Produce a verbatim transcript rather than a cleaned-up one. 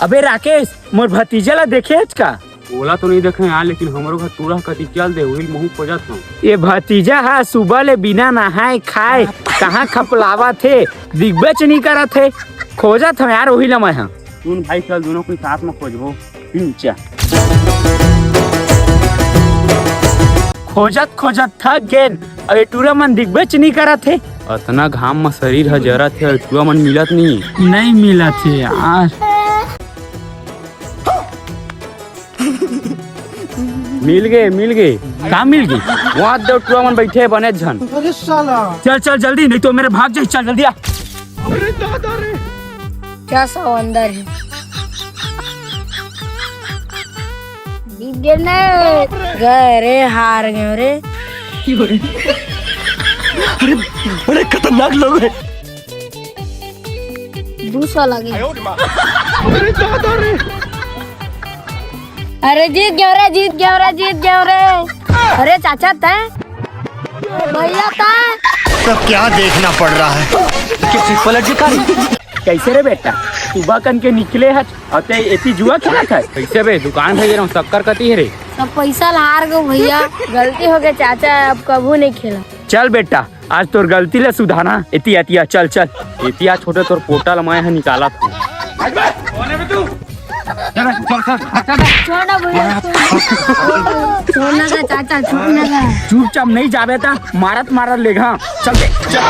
अबे राकेश, मोर भतीजा ला देखे हच का? ओला तो नहीं देखे यार, लेकिन हमरो घर टूरा कती चल दे, उही महू खोजत हूँ। ये भतीजा हा सुबह ले बिना नहाए खाए कहाँ खपलावत हे, दिखबेच नहीं करत हे। खोजत हूँ यार, वही ला मैं हा। सुन भाई, चल दोनों कोई साथ में खोजबो। हम्म, चल। खोजत खोजत थक गेन, अब ये टूरा मन दिखबेच नहीं करत हे। अतना घाम में शरीर ह जरत हे, टूरा मन मिलत नहीं। नहीं मिलत हे यार। मिल गए, मिल गए। का मिल गए? वहाँ दो टूरा मन बैठे हे बने झन। अरे साला। चल चल जल्दी, नहीं तो मेरे भाग जाए। चल जल्दी आ। क्या सब अंदर है? जीत गए ने। गए रे, हार गए रे। अरे, बड़े खतरनाक लोग हैं। दो सौ लगे। अरे जीत गए रे, जीत गए रे, जीत गए रे। अरे चाचा तय, भैया तय। सब क्या देखना पड़ रहा है? कैसे पलट के कारी? कैसे रे बेटा, सुबह कन के निकले हच, अउ ते एती जुआ खेलत हच? कैसे बे, दुकान भेजे रहूं, शक्कर कती हे रे? सब पैसा ला हार गो भैया, गलती हो गए चाचा, अब कभू नहीं खेला। चल बेटा, आज तोर गलती ला सुधारना। एती आतिया, चल चल। एती आ छोटे, तोर पोटा ला मैं ह निकालत हूँ। छोड़ ना भैया, छोड़। छोड़ ना का चाचा, छोड़ ना का। चुपचाप नहीं जाबे ता मारत मारत लेगा। चल बे, चल।